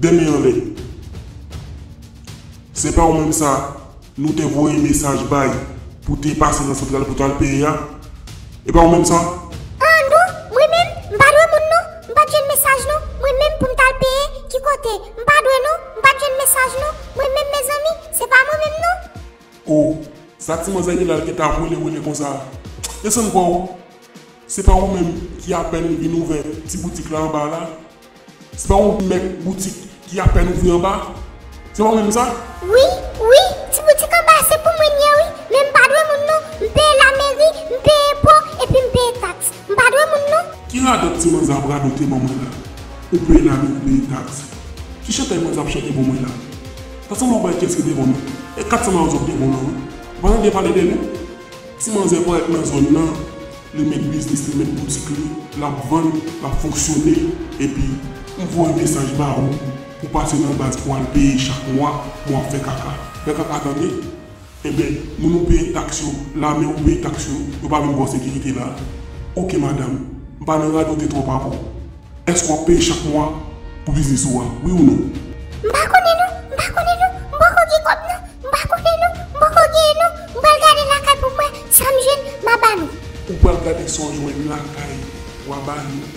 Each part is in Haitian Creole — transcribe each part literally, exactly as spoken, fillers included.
De men anlè. Se pa ou menm sa nou te voye mesaj bay pou te pase nan santral pou t al peye a? E pa ou menm sa? Ah non, mwen menm, m pa dwe moun non, m pa t jwenn mesaj non, mwen menm pou m t al peye, ki kote? M pa dwe non, m pa t jwenn mesaj non, mwen menm mezanmi, se pa mwen menm non. Oh, sa ti manzè gen la l gentan ap wele wele konsa? Desann vwa w. Se pa ou menm ki apèn vin ouvè ti boutik la anba la? Se pa ou mèt boutik ki apèn ouvri anba? Se pa ou menm sa? Wi, wi, ti boutik anba se pou mwen l ye wi, men m pa dwe moun non, m peye lameri, m peye enpo, epi m peye taks. M pa dwe moun non. Ki radòt ti manzè ap radote ban mwen la? Ou peye lameri, ou peye taks. Ki chantay manzè ap chante ban mwen la? Sa sanble yon bagay ki enskri devan mwen. E kat san mawozo k devan w lan wi. Ou pa tande pale de li? Ti manzè parèt nan zòn nan, li met biznis li, met boutik li, l ap vann, l ap fonksyone, epi m voye mesaj ba ou pou pase nan baz pou al peye chak mwa, pou w ap fè kaka. Fè kaka tande. Enben, moun ou peye taks yo, lame ou peye taks yo, yo pa menm ba w sekirite la. Oke madanm, m pa nan radote twòp avè w. Èske w ap peye chak mwa pou biznis ou a? Wi ou non? M pa konnen non, m pa konnen non, m poko gen kòb non, m pa konnen non, m poko genyen non, m pral gade lakay pou m wè sa m jwenn, m a ba nou. Ou pral gade sa w jwenn lakay, w a ba nou.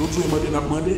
Lòt jou e mande n ap mande.